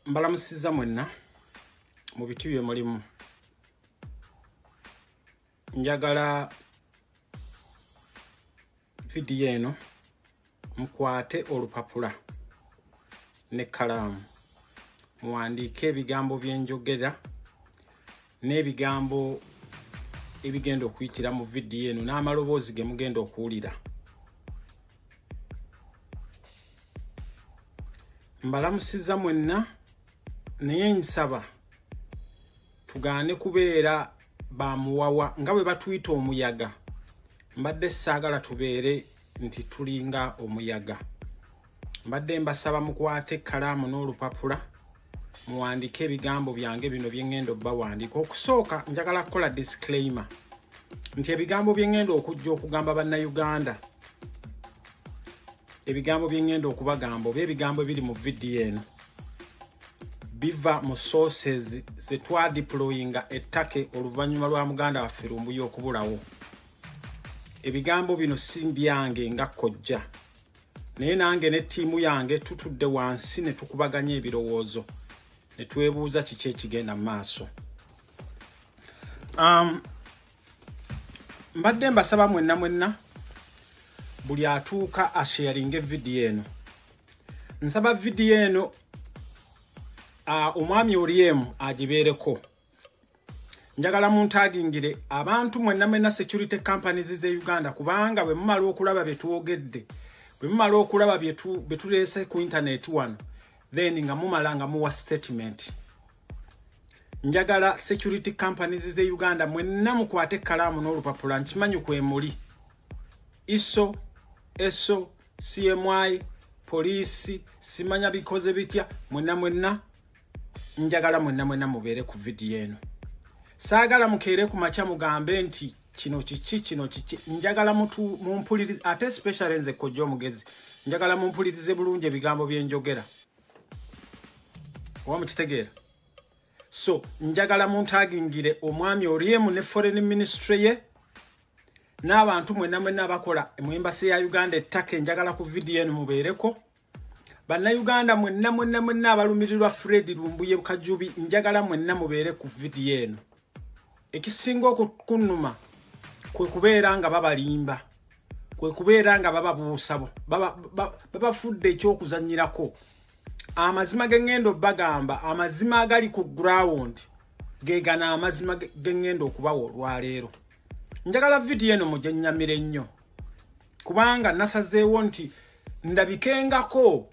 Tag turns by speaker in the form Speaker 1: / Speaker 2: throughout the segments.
Speaker 1: Mbalamusiza mwenna mu biti bye mulimu. Njagala vidiyo eno mukwate olupapula n'ekkalaamu, muwandiike ebigambo bye njogera n'ebigambo ebigenda okuyitira mu vidiyo eno n'amaloboozi ge mugenda okuwulira. Mbalamusiza mwenna, naye nsaba tugaane kubeera bamuwawa nga bwe batuyita omuyaga. Mbadde saagala tubeere nti tulinga omuyaga. Mbadde mbasaba mukwate ekkalaamu n'olupapula muwandiike ebigambo byange bino bye ŋŋenda obbawandiika. Okusooka njagala kukola disclaimer nti ebigambo bye ŋŋenda okujja okugamba Bannayuganda, ebigambo bye ŋŋenda okubagamba oba ebigambo ebiri mu vidiyo eno biva mu sources ze twadeployinga ettake oluvannyuma lwa muganda waffe Lumbuye okubulawo. Ebigambo bino si byange nga kojja, naye nange ne ttiimu yange tutudde wansi ne tukubaganya ebirowoozo ne twebuuza kiki ekigenda mu maaso. Mbadde mbasaba mwenna mwenna buli atuuka asharinga evidiyo eno. Nsaba vidiyo eno omwami Oryem agibeereko. Njagala muntagingire abantu mwenna mwenna security companies ze Uganda, kubanga bwe mumala okulaba bye twogedde, bwe mumala okulaba bye tuleese ku internet wano, then nga mumala nga muwa statement. Njagala security companies ze Uganda mwenna mukwate ekkalaamu n'olupapula, nkimanyi kwe muli. ISO, ESO, CMI, poliisi, simanya bikoze bitya, mwenna mwenna njagala mwenna mwenna mubeere ku vidiyo eno. Saagala mukeere ku makya mugambe nti kino kiki, kino kiki. Njagala mumpulirize, ate especially nze kojja omugezi, njagala mumpulirize bulungi ebigambo bye njogera. Oba mukitegeera? So njagala muntagingire omwami Oryem ne foreign ministry ye n'abantu mwenna mwenna abakola mu embassy ya Uganda ettake. Njagala ku vidiyo eno mubeereko. Bannayuganda mwenna mwenna mwenna abalumirirwa Fred Lumbuye Kajubi, njagala mwenna mubeere ku vidiyo eno. Ekisinga okunnuma kwe kubeera nga babalimba, kwe kubeera nga bababuusabo, babafudde ekyokuzannyirako. Amazima ge ŋŋenda obbagamba, amazima agali ku ground ge gano amazima ge ŋŋenda okubawa olwaleero. Njagala vidiyo eno mugyennyamire nnyo, kubanga nasazeewo nti ndabikengako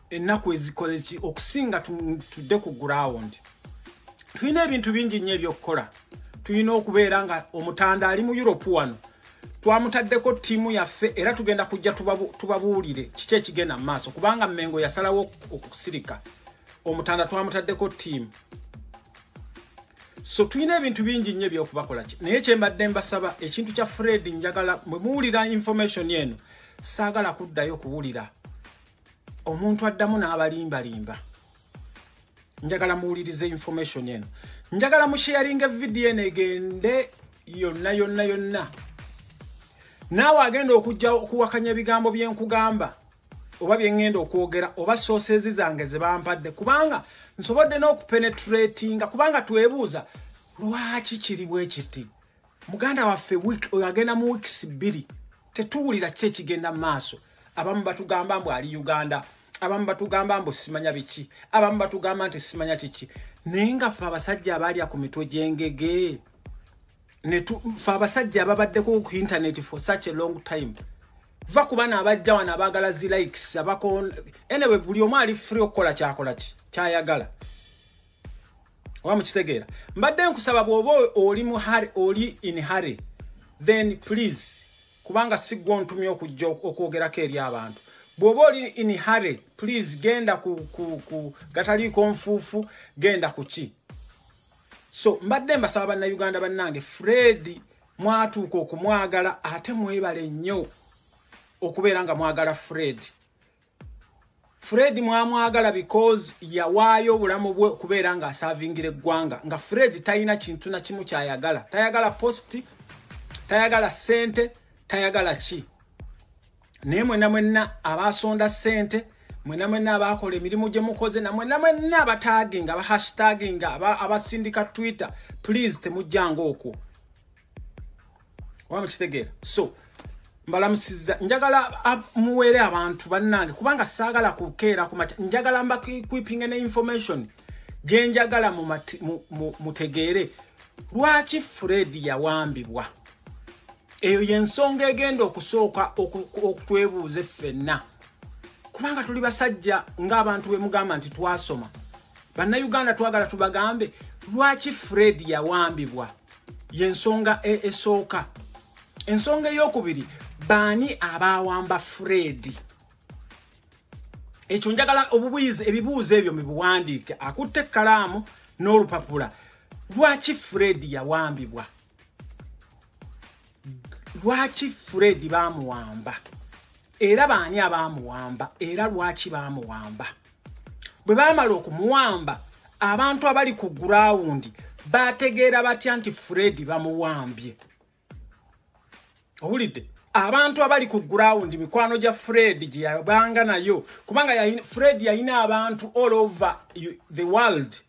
Speaker 1: ennaku ezikoze ki okusinga tudde ku ground. Tulina ebintu bingi nnyo ebyokukola. Tulina okubeera nga omutanda ali mu Europe wano twamutaddeko ttiimu yaffe, era tugenda kujja tubabuulire kiki ekigenda mu maaso, kubanga Mmengo yasalawo okusirika. Omutanda twamutaddeko ttiimu, so tulina ebintu bingi nnyo ebyokubakola ki. Naye kyembadde mbasaba, ekintu kya Fred, njagala bwe muwulira information eno, saagala kuddayo kuwulira omuntu addamu n'abalimbalimba. Njagala muwulirize information eno, njagala musharinga vidiyo eno egende yonna yonna yonna. Naawe agenda okujja okuwakanya ebigambo bye nkugamba oba bye ŋŋenda okwogera oba sources zange ze bampadde, kubanga nsobodde n'okupenetratinga, kubanga twebuuza lwaki kiri bwe kiti. Muganda waffe oyo agenda mu weeks 2 tetuwulira ki ekigenda mu maaso. Abamu batugamba mbu ali Uganda, abamu batugamba mbu simanya biki, abamu batugamba nti simanya kiki, naye nga ffe abasajja abalya ku mitwe gy'engege, ffe abasajja ababaddeko ku internet for such a long time, va ku bano abajja wano abaagala zi likes abako. Anyway, buli omu ali free okukola kyakola ki kyayagala, oba mukitegeera? Mbadde nkusaba bw'oba oli mu hurry, oli in hurry, then please, kubanga si ggwe ontumye okujja okwogerako eri abantu. Bw'oba oli in hurry, please genda ku gataliiko nfuufu, genda ku ki. So mbadde mbasaba Bannayuganda bannange, Fred mwatuuka okumwagala, ate mwebale nnyo okubeera nga mwagala Fred. Fred mwamwagala because yawaayo obulamu bwe okubeera ng'asaavingira eggwanga, nga Fred talina kintu na kimu kyayagala. Tayagala post, tayagala ssente, tayagala ki. Naye mwenna mwenna abasonda ssente, Mwena mwena abakola emirimu gye mukoze, na mwena mwena abataginga, aba hashtaginga, abasindika Twitter, please temujjanga okwo. Oba mukitegeera? So mbalamusizza, njagala muweere abantu bannange, kubanga saagala kukeera ku makya, njagala mbakwipinga ne information gye njagala mutegeere lwaki Fred yawambibwa. Eyo y'ensonga egenda okusooka okutwebuuza ffenna, kubanga tuli basajja ng'abantu bwe mugamba nti twasoma. Bannayuganda twagala tubagambe lwaki Fred yawambibwa, y'ensonga esooka. Ensonga ey'okubiri, baani abaawamba Fred? Ekyo njagala ebibuuzo ebyo mubiwandiike, akutte ekkalaamu n'olupapula. Lwaki Fred yawambibwa? Lwaki Fred baamuwamba? Era baani abaamuwamba? Era lwaki baamuwamba? Bwe baamala okumuwamba, abantu abali ku ground bategeera batya nti Fred bamuwambye? Owulidde? Abantu abali ku ground, mikwano gya Fred gye yabanga nayo, kubanga Fred yalina abantu all over the world,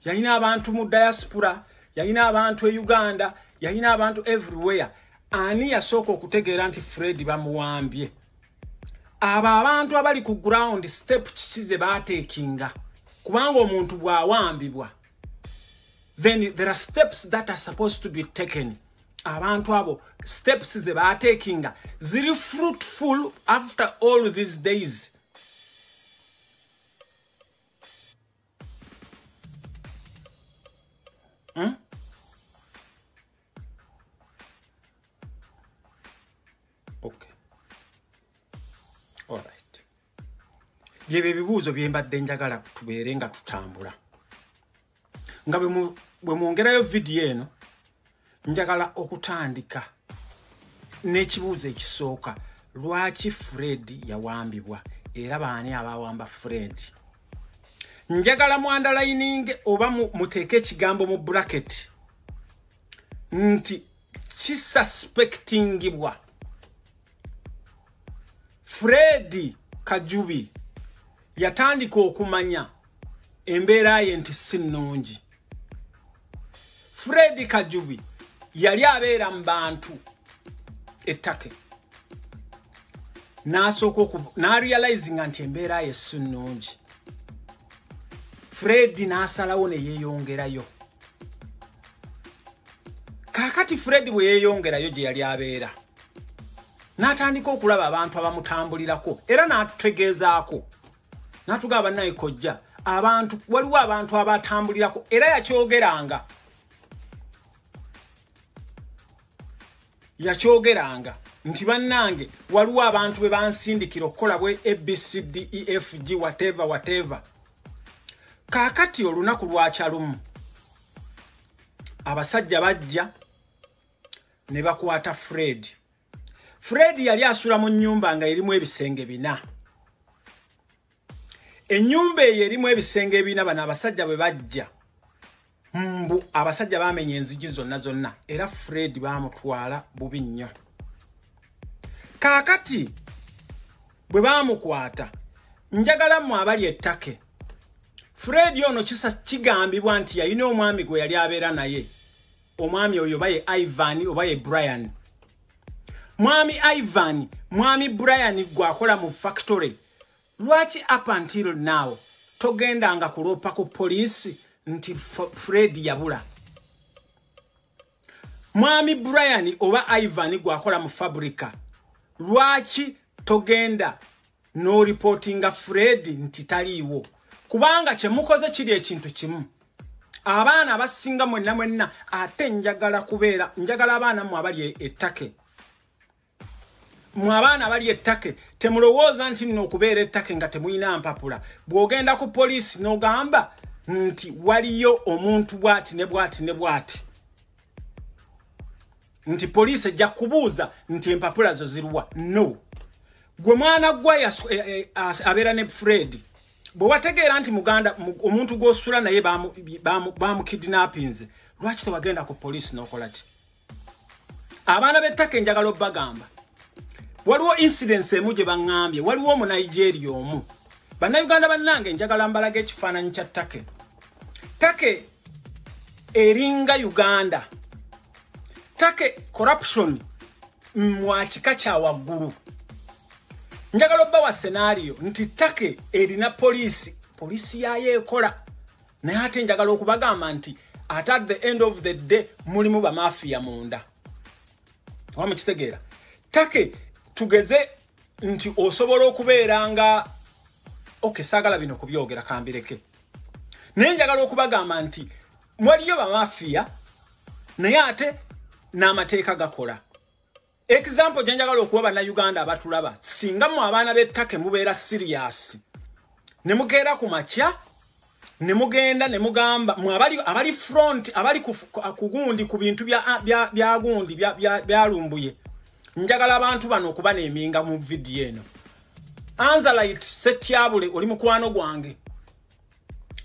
Speaker 1: yalina abantu mu diaspora, yalina abantu e Uganda, yalina abantu everywhere. Ani yasooka okutegeera nti Fred bamuwambye? Abo abantu abali ku ground, step kiki ze baateekinga? Kubanga omuntu bw'awambibwa, then there are steps that are supposed to be taken. Abantu abo steps ze baateekinga ziri fruitful after all these days? Okay. All right. Byebyo ebibuuzo bye mbadde njagala tubeere nga tutambula. Nga bwe mwongerayo vidiyo eno, njagala okutandika n'ekibuuzo ekisooka: lwaki Fred yawambibwa? Era baani abawamba Fred? Njagala mu underlining oba muteeke ekigambo mu bracket nti kisuspectingibwa Fred Kajubi yatandika okumanya embeera ye nti si nnungi. Fred Kajubi yali abeera mu bantu ettake, n'asooka n'arealizinga nti embeera ye si nnungi. Fred n'asalawo ne yeeyongerayo. Kaakati Fred bwe yeeyongerayo gye yali abeera, n'atandika okulaba abantu abamutambulirako, era n'atutegeezaako, n'atugamba, "Bannaye kojja, abantu waliwo abantu abatambulirako." Era yakyogeranga nti, "Bannange, waliwo abantu be bansindikira okukola bwe ABCDEFG, whatever whatever." Kaakati olunaku lwakyalumu, abasajja bajja ne bakwata Fred. Fred yali asula mu nnyumba nga erimu ebisenge 4. Ennyumba eyo erimu ebisenge 4. Bano abasajja bwe bajja, mbu abasajja bamenya enzigi zonna zonna, era Fred baamutwala bubi nnyo. Kaakati bwe baamukwata, njagala mmwe abali ettake, Fred ono kisa kigambibwa nti yalina omwami gwe yali abeera naye. Omwami oyo oba ye Ivan oba ye Brian. Mwami Ivan, mwami Brian, gwakola mu factory, lwaki up until now togendanga kuloopa ku poliisi nti Fred yabula? Mwami Brian oba Ivan, gwakola mu fabrika, lwaki togenda n'oreportinga Fred nti taliiwo? Kubanga kyemukoze kiri ekintu kimu. Abaana abasinga mwenna mwenna, ate njagala kubeera, njagala abaana mmwe abali ettake, mwe abaana abali ettake, temulowooza nti nno okubeera ettake nga temulina mpapula, bw'ogenda ku poliisi n'ogamba nti waliyo omuntu bw'ati ne bw'ati ne bw'ati, nti poliisi ejja kubuuza nti empapula zo ziruwa. No, gwe mwana gwa abeera ne Fred, bwe wategeera nti muganda omuntu gw'osula naye bamukidnappinze, lwaki tewagenda ku poliisi n'okola ki? Abaana b'ettaka, enjagala obbagamba, waliwo incidence emu gye baŋŋambye. Waliwo Omunigeria omu Bannayuganda bannange, njagala mbalaga ekifaananyi kya Turkey. Turkey eringa Uganda. Turkey corruption mwa kika kya waggulu. Njagala obbawa scenario nti Turkey erina poliisi, poliisi yayo ekola, naye ate njagala okubagamba nti at the end of the day mulimu bamafiya munda. Oba mukitegeera? Turkey, tugeze nti osobola okubeera nga, okay, saagala bino kubyogera, kambireke, naye njagala okubagamba nti waliyo bamafiya naye ate n'amateeka gakola. Example gye njagala okuwa Bannayuganda abatulaba, singa mu abaana b'e Turkey mubeera serious ne mukeera ku makya ne mugenda ne mugamba mu abali front, abali ku gundi, ku bintu bya gundi bya Lumbuye, njagala abantu bano okuba n'eminga mu vidiyo eno. Anzalite Setyabule, oli mukwano gwange.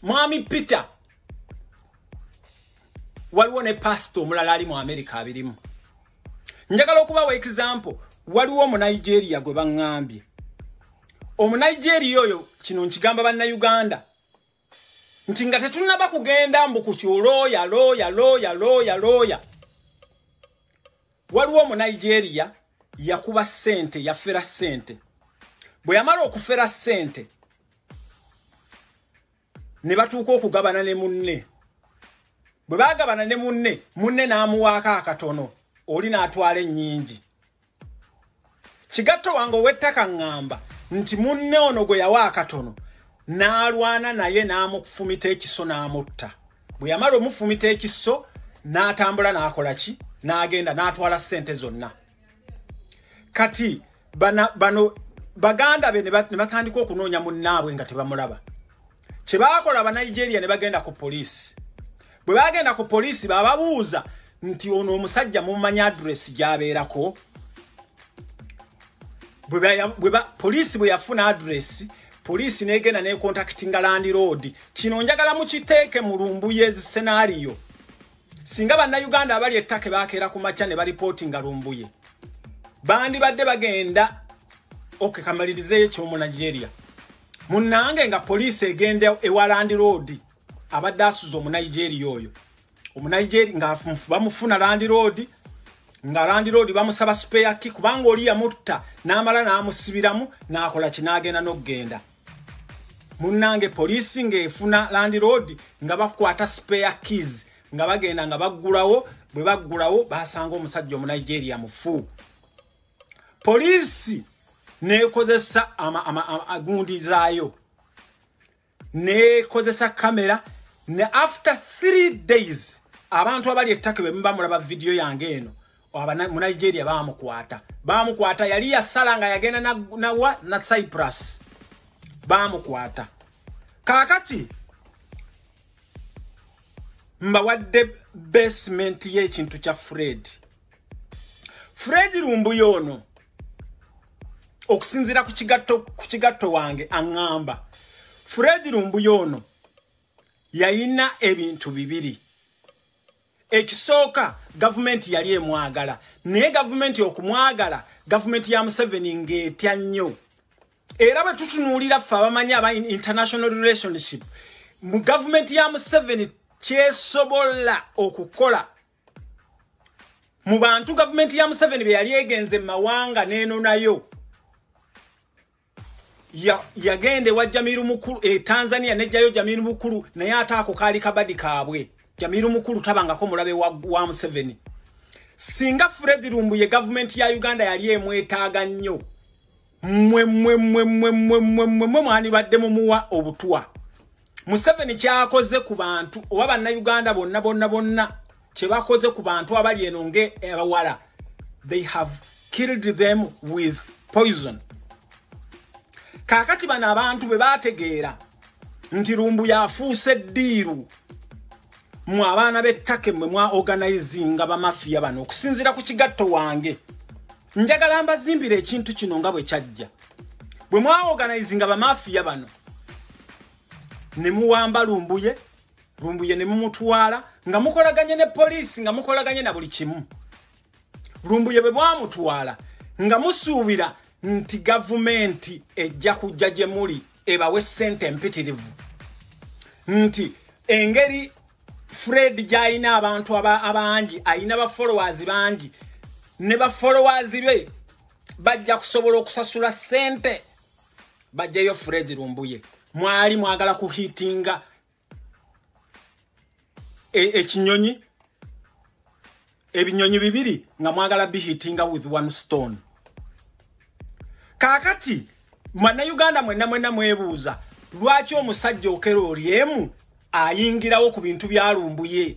Speaker 1: Mwami Peter, waliwo ne pastor omulala ali mu America abirimu. Njagala okubawa example, waliwo Omunigeria gwe baŋŋambye. Omunigeria oyo, kino nkigamba Bannayuganda nti nga tetunnaba kugenda mbu ku kyolooya looya looya looya looya, waliwo Omunigeria yakuba ssente, yafera ssente. Bwe yamala okufera ssente ne batuuka okugabana ne munne. Bwe baagabana ne munne, munne n'amuwaako akatono, oli n'atwala ennyingi. Kigatto wange ow'ettaka ŋŋamba nti munne ono gwe yawa akatono n'alwana naye n'amufumita ekiso n'amutta. Bwe yamala omufumita ekiso n'atambula n'akola ki? N'agenda n'atwala ssente zonna. Kati bano baganda be ne batandika okunoonya munnaabwe nga tebamulaba. Kye baakola Abanigeria ne bagenda ku poliisi. Bwe bagenda ku poliisi bababuuza nti ono omusajja mumanyi address gy'abeerako? Poliisi bwe yafuna address, poliisi n'egenda n'econtactinga landlord. Kino njagala mukiteeke mu Lumbuye scenario. Singa Bannayuganda abali e Turkey bakeera ku makya ne baripootinga Lumbuye, bandibadde bagenda, okay, kamalirizeeyo eky'Omunigeria. Munnange, nga poliisi egenda ewa landlord abadde asuza Omunigeria oyo, Omunigeria nga bamufuna landlord, nga landlord bamusaba spare key, kubanga oli yamutta n'amala n'amusibiramu n'akola ki, n'agenda n'okugenda. Munnange, poliisi ng'efuna landlord nga bakwata spare keys, nga bagenda nga baggulawo. Bwe baggulawo basanga omusajja Omunigeria mufu. Poliisi nekozesa agundi zaayo, nekozesa kamera, ne after 3 days, abantu abali e Turkey bwe muba mulaba vidiyo yange eno, mu Nigeria bamukwata. Bamukwata, yali yasala nga yagenda nawa na Cyprus, bamukwata. Kaakati mbawadde basement y'ekintu kya Fred. Fred Lumbuye ono, okusinziira ku kigatto wange aŋŋamba, Fred Lumbuye ono yayina ebintu bibiri. Ekisooka, gavumenti yali emwagala, naye gavumenti okumwagala, gavumenti ya Museveni ng'etya nnyo. Era bwe tutunuulira ffe abamanyi aba international relationship, mu gavumenti ya Museveni kyesobola okukola mu bantu gavumenti ya Museveni bye yali egenze mu mawanga n'enonayo, yagenda ewa Jamiru Mukulu e Tanzania, nejjayo Jamiru Mukulu, naye ate ako kaali kabadi kaabwe. Jamiru Mukulu tabangako mulabe wa Museveni. Singa Fred Lumbuye gavumenti ya Uganda yali emwetaaga nnyo, mmwe mmwe mmwe mmwe mmwe mmwe mmwe mmwe mwandibadde mumuwa obutwa. Museveni kyakoze ku bantu oba Bannayuganda bonna bonna bonna, kye bakoze ku bantu abali eno nge abawala, they have killed them with poison. Kaakati bano abantu bwe baategeera nti Lumbuye afuuse deal, mu abaana b'e Turkey mmwe mwa organizinga bamafiya bano. Okusinziira ku kigatto wange, njagala mbazimbira ekintu kino nga bwe kyajja. Bwe mwa organizinga bamafiya bano ne muwamba Lumbuye, Lumbuye ne mumutwala nga mukolaganye ne poliisi, nga mukolaganye na buli kimu, Lumbuye bwe bwamutwala nga musuubira nti gavumenti ejja kujja gye muli. ebawe ssente empitirivu, nti engeri Fred gy'alina abantu abangi, alina ba followers bangi, ne ba followers be bajja kusobola okusasula ssente bajjayo Fred Lumbuye. Mwali mwagala kuhitinga ekinyonyi, ebinyonyi bibiri nga mwagala bihitinga with one stone. Kaakati Bannayuganda mwenna mwenna mwebuuza lwaki omusajja Okello Oryem ayingirawo ku bintu bya Lumbuye?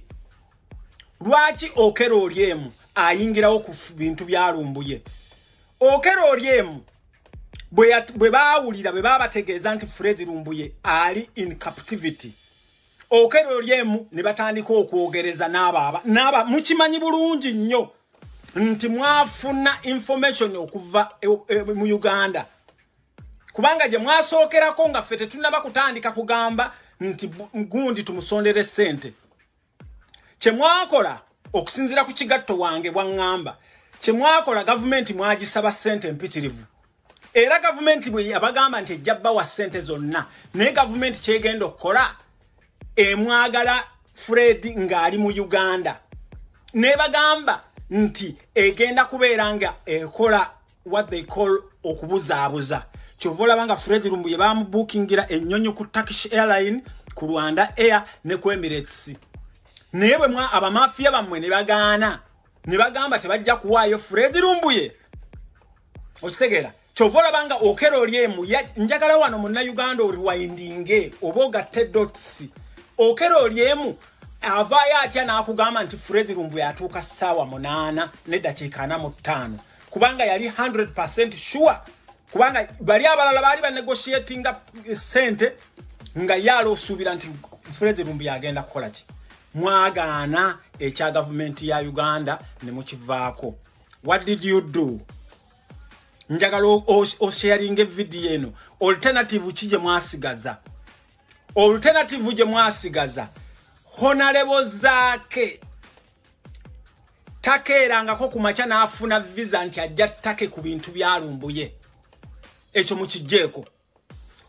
Speaker 1: Lwaki Okello Oryem ayingirawo ku bintu bya Lumbuye? Okello Oryem bwe baawulira, bwe baabategeeza nti Fred Lumbuye ali in captivity, Okello Oryem ne batandika okwogereza n'aba mukimanyi bulungi nnyo nti mwafuna information okuva mu Uganda, kubanga gye mwasookerako nga ffe tetunnaba kutandika kugamba nti gundi tumusondere ssente. Kye mwakola okusinziira ku kigatto wange bwaŋŋamba, kye mwakola gavumenti mwagisaba ssente empitirivu, era gavumenti bwe yabagamba nti ejja bbawa ssente zonna, naye gavumenti kyegenda okukola emwagala Fred ng'ali mu Uganda, nebagamba nti egenda kubeera nga ekola what they call okubuzaabuza. Kyova olaba nga Fred Lumbuye bamubuukingira ennyonyi ku Turkish Airline, ku Rwanda Air ne ku Emirates, naye bwe abamafiya bammwe ne bagaana ne bagamba tebajja kuwaayo Fred Lumbuye. Okitegeera? Kyova olaba nga Okello Oryem, njagala wano Munnayuganda oriwindinge oba ogatte dots. Okello Oryem avaayo atya n'akugamba nti Fred Lumbuye atuuka 8:45, kubanga yali 100% sure, kubanga bali abalala baali banegotiatinga ssente nga ye aloosuubira nti Fred Lumbuye agenda kukola ki. Mwagaana ekya gavumenti ya Uganda ne mukivaako. What did you do? Njagala osharinga evidiyo eno. Alternative ki gye mwasigaza? Alternative gye mwasigaza, Honorable Zaake takeerangako ku makya n'afuna visa nti ajja ttake ku bintu bya Lumbuye. Ekyo mukiggyeeko.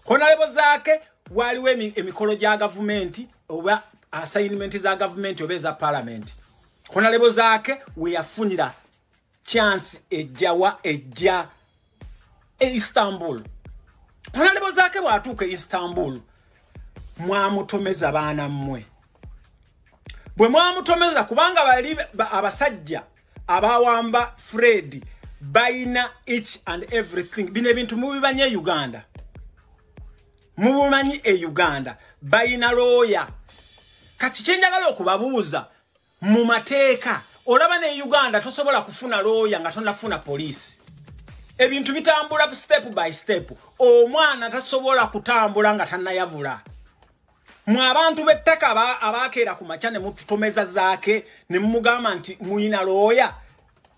Speaker 1: Honorable Zaake waliwo emikolo gya gavumenti oba assignment za gavumenti oba eza parliament. Honorable Zaake we yafunira chance ejjawa ejja e Istanbul. Honorable Zaake bw'atuuka e Istanbul, mwamutomeza baana mmwe. Bwe mwamutomeza, kubanga bali abasajja abawamba Fred bayina each and everything. Bino ebintu mubimanyi e Uganda, mubimanyi e Uganda, bayina lawyer. Kati kyenjagala okubabuuza mu mateeka, olaba ne Uganda tosobola kufuna lawyer nga tonnafuna poliisi. Ebintu bitambula step by step. Omwana tasobola kutambula nga tannayavula. Mwe abantu b'ettaka abakeera ku makya ne mututomeza Zaake ne mumugamba nti muyina lawyer,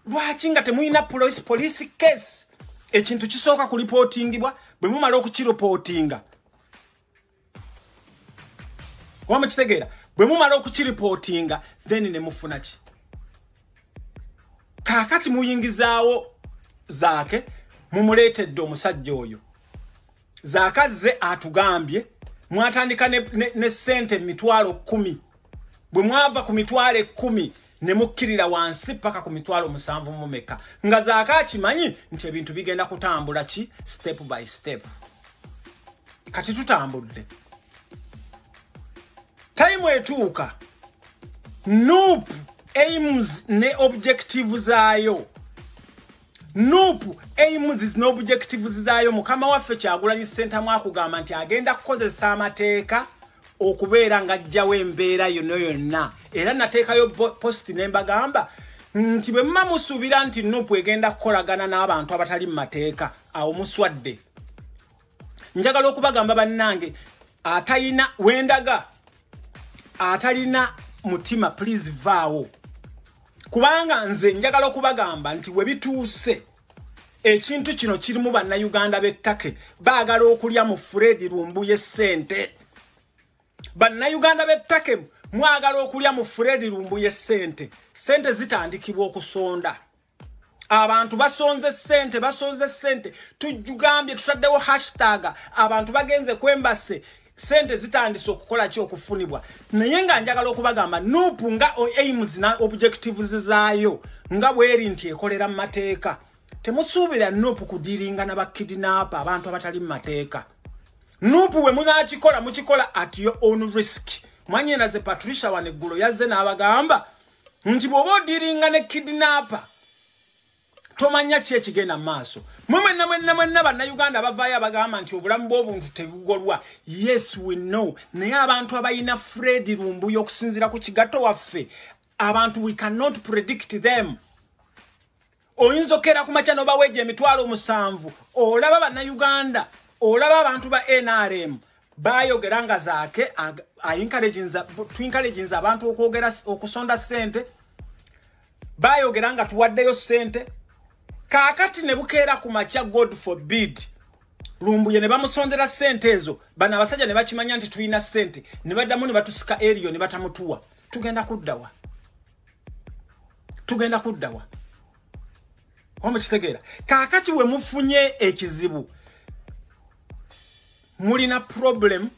Speaker 1: lwaki nga temuyina police case? Ekintu kisooka kulipootingibwa, bwe mumala okukiripootinga, oba mukitegeera, bwe mumala okukiripootinga then ne mufuna ki? Kaakati muyingizaawo Zaake, mumuleetedde omusajja oyo. Zaake azze atugambye mwatandika ne ssente 10,000. Bwe mwava ku 10,000 ne mukkirira wansi paka ku 7,000 mumeka, nga Zaake akimanyi nti ebintu bigenda kutambula ki step by step. Kati tutambudde, time etuuka NUP aims ne objective zaayo, NUP aims ne objectives zaayo. Mukama waffe Kyagulanyi Ssentamu akugamba nti agenda kukozesa amateeka okubeera ng'ajjawo embeera yonna yonna. Era nateekayo post ne mbagamba nti bwe muba musuubira nti NUP egenda kukolagana n'abantu abatali mu mateeka, awo muswadde. Njagala okubagamba bannange, atalina wendaga, atalina mutima, please vaawo, kubanga nze njagala okubagamba nti we bituuse ekintu kino kirimu Bannayuganda b'ettake baagala okulya mu Fred Lumbuye ssente. Bannayuganda b'ettake mwagala okulya mu Fred Lumbuye ssente. Ssente zitandikibwa okusonda. Abantu basonze ssente, basonze ssente, tujugambye tutaddewo hashtag, abantu bagenze kwembase, ssente zitandise okukola ki, okufunibwa. Naye nga njagala okubagamba, NUP nga aims na objectives zaayo nga bweri nti ekolera mu mateeka, temusuubira NUP kudealinga na bakidnapper, abantu abatali mu mateeka. NUP bwe munaakikola, mukikola at your own risk. Mwannyinaze Patricia waneggulo yazze n'abagamba nti bw'oba odealinga ne kidnapper, tomanya ki ekigenda mu maaso. Mwe mwenna mwenna mwenna Bannayuganda bavaayo abagamba nti obulamu bw'obuntu tebugolwa. Yes, we know. Naye abantu abalina Fred Lumbuye, okusinziira ku kigatto waffe, abantu we cannot predict them. Oyinza okkeera ku makya n'obaweeja 70,000. Olaba Bannayuganda, olaba abantu ba NRM bayogera nga Zaake tuencouraginza abantu okwogera, okusonda ssente, bayogera nga tuwaddeyo ssente. Kaakati ne bukeera ku makya, God forbid, Lumbuye ne bamusondera ssente ezo, bano abasajja ne bakimanya nti tulina ssente, ne baddamu ne batusika eriyo ne batamutuwa. Tugenda kuddawa? Tugenda kuddawa? Omukitegeera? Kaakati we mufunye ekizibu, mulina problem.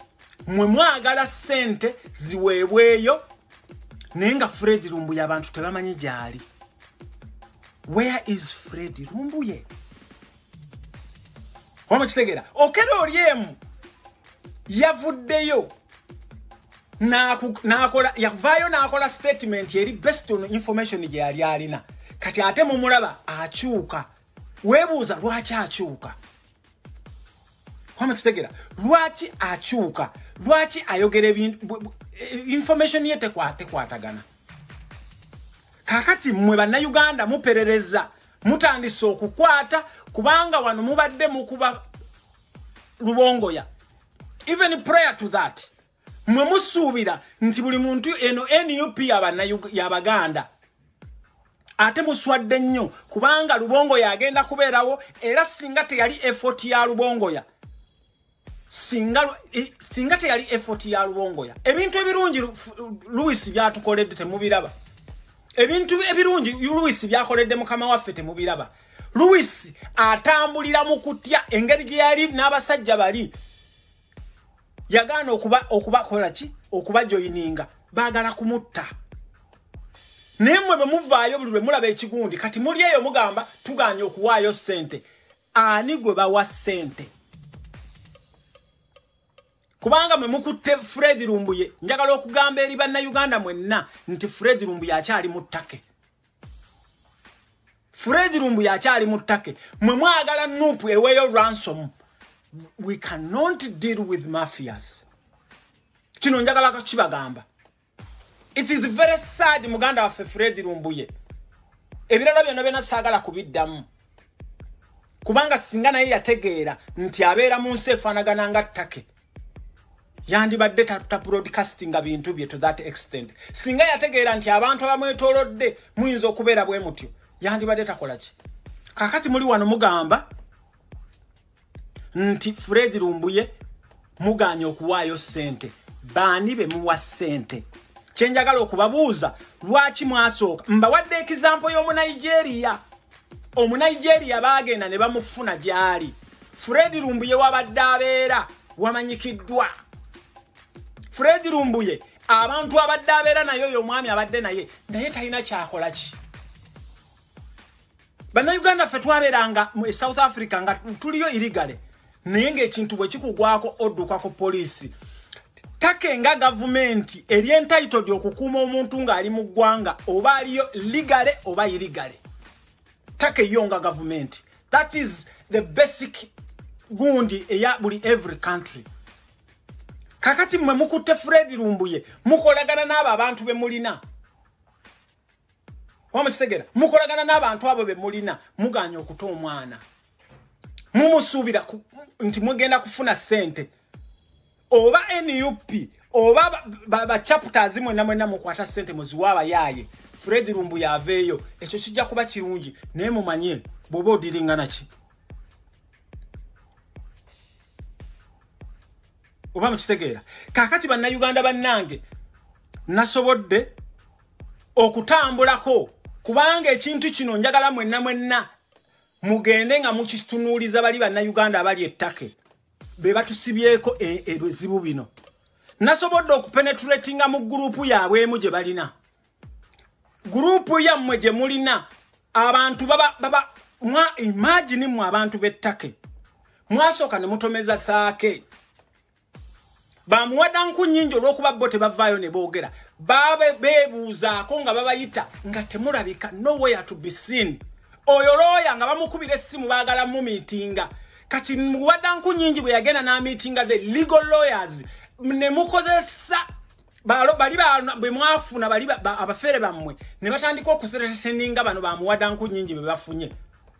Speaker 1: Mwe mwagala ssente ziweebweyo, naye nga Fred Lumbuye abantu tebamanyi gy'ali. Where is Fred Lumbuye? Omukitegeera? Okello Oryem yavuddeyo n'akola, yavaayo n'akola statement eri based on information gye yali alina. Kati ate mumulaba akyuka, weebuuza lwaki akyuka. Omukitegeera? Lwaki akyuka? Lwaki ayogera ebintu, information ye tekwatagana? Kaakati mmwe Bannayuganda muperereza, mutandise okukwata, kubanga wano mubadde mukuba Lubongoya. Even prior to that, mwe musuubira nti buli muntu eno NUP y'Abaganda. Ate muswadde nnyo, kubanga Lubongoya agenda kubeerawo. Era singa teyali effort ya Lubongoya, singa teyali effort ya Lubongoya, ebintu ebirungi Louis byatukoledde temubiraba. Ebintu ebirungi Louis byakoledde mukama waffe temubiraba. Louis atambulira mu kutya engeri gye yali n'abasajja bali yagaana okuba kola ki, okubajoininga, baagala kumutta. Naye mmwe bwe muvaayo, buli lwe mulaba ekigundi, kati muli eyo mugamba tuganye okuwaayo ssente. Ani gwe bawa ssente? Kubanga mwe mukutte Fred Lumbuye. Njagala okugamba eri Bannayuganda mwenna nti Fred Lumbuye akyali mu Turkey. Fred Lumbuye akyali mu Turkey. Mwe mwagala NUP eweeyo ransom. We cannot deal with mafias. Kino njagala kukibagamba. It is very sad, muganda waffe Fred Lumbuye. Ebirala byonna byonna saagala kubiddamu, kubanga singa naye yategeera nti abeera mu nsi efaanagana nga Turkey, yandibadde ta broadcastinga bintu bye to that extent. Singa yategeera nti abantu abamwetoolodde muyinza okubeera bwe mutyo, yandibadde takola ki. Kakati muli wano mugamba nti Fred Lumbuye muganye okuwaayo ssente. Baani be muwa ssente? Kyenjagala okubabuuza, lwaki mwasooka? Mbawadde example y'Omunigeria. Omunigeria baagenda ne bamufuna gy'ali. Fred Lumbuye wabadde abeera wamanyikiddwa. Fred Lumbuye abantu abadde abeera naye, oyo omwami abadde naye, naye talina kyakola ki. Bannayuganda ffe twabeeranga mu South Africa nga tuliyo illegally, naye ng'ekintu bwe kikugwako odduka ku poliisi. Turkey nga gavumenti eri entitled okukuuma omuntu ng'ali mu ggwanga, oba aliyo legally oba illegally. Turkey yo nga gavumenti, that is the basic gundi eya buli every country. Kakati mmwe mukutte Fred Lumbuye, mukolagana n'abo abantu be mulina. Wamukitegeera? Mukolagana n'abantu abo be mulina, muganya okuta omwana, mumusuubira nti mugenda kufuna ssente. Oba NUP oba ba chapters mwenna mwenna mukwata ssente muziwa abayaaye, Fred Lumbuye aveeyo. Ekyo kijja kuba kirungi, naye mumanye bw'oba odealinga naki. Oba mukitegeera? Kaakati Bannayuganda bannange, nasobodde okutambulako. Kubanga ekintu kino njagala mwenna mwenna mugende nga mukitunuuliza bali bannayuganda abali ettake be batusibyeko ebizibu bino. Nasobodde okupenetratinga mu gurupu yaabwe emu gye balina. Gurupu yammwe gye mulina abantu baba mwa imagine mu abantu b'ettake mwasooka ne mutomeza saake bamuwadda nku nnyingi olw'okuba bo tebavaayo ne boogera, babe beebuuzaako nga babayita nga temulabika, nowhere to be seen. Oyo looya nga bamukubira essimu baagala mumiitinga. Kati muwadda nku nnyingi bwe yagenda n'amiitinga the legal lawyers ne mukozesa bali bwe mwafuna bali abafeere bammwe ne batandika okuthreateninga bano bamuwadda nku nnyingi be bafunye.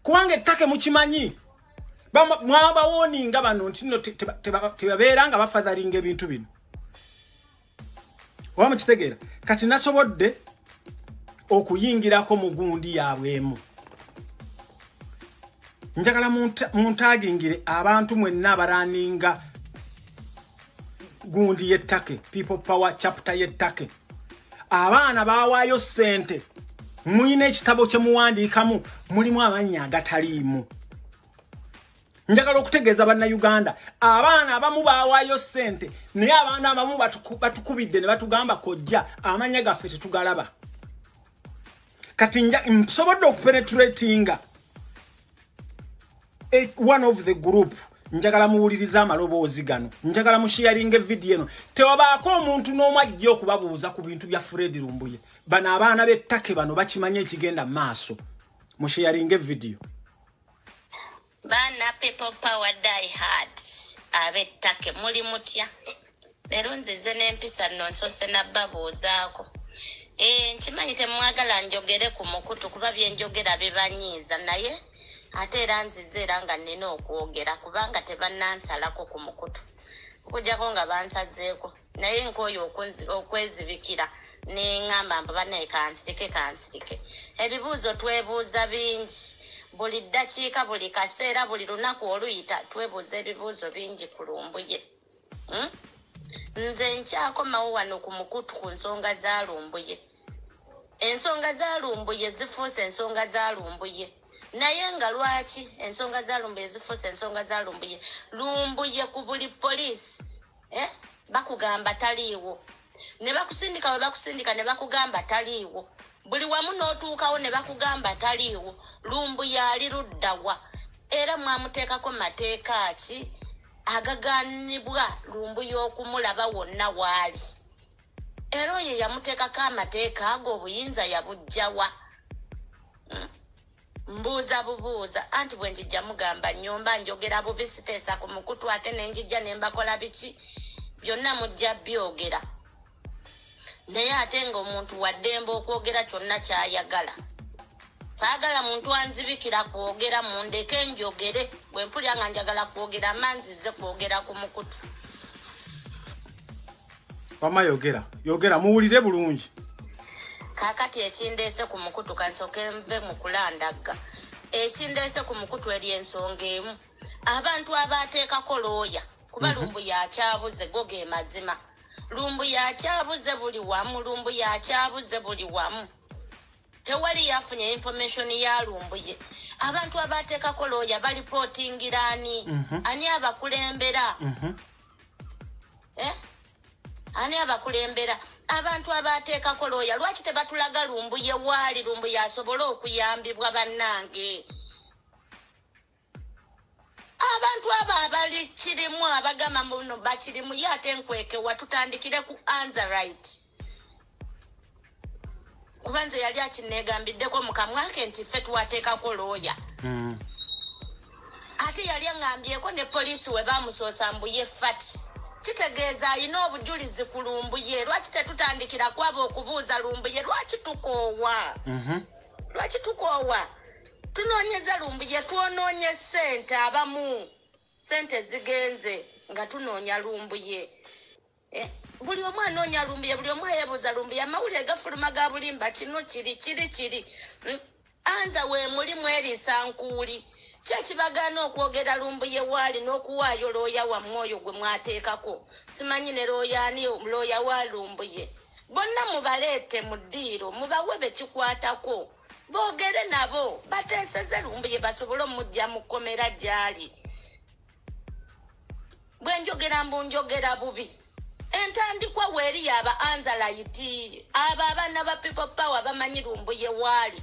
Speaker 1: Kubanga ettake mukimanyi mwabawoninga bano nti nno tebabeera nga bafatharinga ebintu bino. Oba mukitegeera? Kati nasobodde okuyingirako mu gundi yaabwe emu. Njagala muntagingire abantu mwenna abaraninga gundi y'ettake, People Power chapter y'ettake. Abaana baawaayo ssente, muyina ekitabo kye muwandiikamu mulimu amannya agataliimu. Njagala okutegeeza bannayuganda abaana abamu baawaayo ssente naye abaana abamu batukubidde ne batugamba kojja amannya gaffe tetugalaba. Kati nsobodde okupenetratinga one of the group. Njagala muwulirize amaloboozi gano, njagala musharinge vidiyo eno. Tewabaako omuntu n'omu ajja okubabuuza ku bintu bya Fred Lumbuye. Bano abaana b'ettake bano bakimanyi ekigenda mu maaso. Musharinge vidiyo.
Speaker 2: Baana People Power die hard ab'ettake muli mutya? Leero nzize n'empisa nno nsoose nabbabuuzaako. Nkimanyi temwagala njogere ku mukutu kuba bye njogera bibanyiiza, naye ate era nzize era nga nnina okwogera kubanga tebannansalako ku mukutu, okuggyako nga bansazeeko. Naye nkooye okwezibikira ne ŋŋamba mbu bannaye kansirike kansirike. Ebibuuzo twebuuza bingi buli ddakiika, buli kaseera, buli lunaku oluyita twebuuza ebibuuzo bingi ku Lumbuye. Nze nkyakomawo wano ku mukutu ku nsonga za Lumbuye. Ensonga za Lumbuye zifuuse ensonga za Lumbuye. Naye nga lwaki ensonga za Lumbuye zifuuse ensonga za Lumbuye? Lumbuye ku buli poliisi bakugamba taliiwo, ne bakusindika we bakusindika ne bakugamba taliiwo, buli wamu n'otuukawo ne bakugamba taliiwo. Lumbuye ali luddawa? Era mwamuteekako mateeka ki agaganibwa Lumbuye okumulaba wonna waali? Era oyo yamuteekako amateeka ago obuyinza yabuggyawa? Mbuuza bubuuza, anti bwe njijja mugamba nnyomba njogera bubi, siteesa ku mukutu ate ne njijja ne mbakola biki byonna mujja byogera. Naye ate ng'omuntu wa ddembe okwogera kyonna ky'ayagala. Saagala muntu anzibikira kwogera, mundeke njogere. Bwe mpulira nga njagala kwogera manzize kwogera ku mukutu.
Speaker 1: Wamma yogera, yogera muwulire bulungi.
Speaker 2: Kaakati ekindeese ku mukutu kansooke nve mu kulandagga. Ekindeese ku mukutu eri ensonga emu. Abantu abaateekako looya kuba Lumbuye akyabuze, go ge mazima. Lumbuye akyabuze buli wamu, Lumbuye akyabuze buli wamu. Tewali yafunye information ya Lumbuye. Abantu abateekako looya balipootingira ani? Ani abakulembera? Ani abakulembera? Abantu abateekako looya lwaki tebatulaga Lumbuye waali? Lumbuye asobole okuyambibwa bannange. Abantu abo abali kirimu abagamba muno bakirimu ye ate nkwekewa, tutandikire ku answer right. Kuba nze yali akinneegambiddeko mu kamwa ke nti ffe twateekako looya. Ate yali aŋŋambyeko ne poliisi we baamusoosa mbu ye fati. Kitegeeza alina obujulizi ku Lumbuye. Lwaki tetutandikira ku abo okubuuza Lumbuye? Lwaki tukoowa? Lwaki tukoowa? Tunoonyeza Lumbuye, twonoonye ssente abamu. Ssente zigenze nga tunoonya Lumbuye. Buli omu anoonya Lumbuye, buli omu ayeebuuza Lumbuye. Amawulire gafuluma ga bulimba, kino kiri kiri kiri. Anza we muli mweriisa nkuuli. Ki ekibagaana okwogera Lumbuye waali n'okuwaayo looya wammwe oyo gwe mwateekako? Simanyi ne looya ani, looya wa Lumbuye. Bonna mubaleete mu ddiiro, mubawe be kikwatako. Boogere nabo, bateeseze Lumbuye basobole omujja mu kkomera gy'ali. Bwe njogera mbu njogera bubi. Entandikwa weeri yaba Anzalayiti, abo abaana ba People Power bamanyi Lumbuye waali.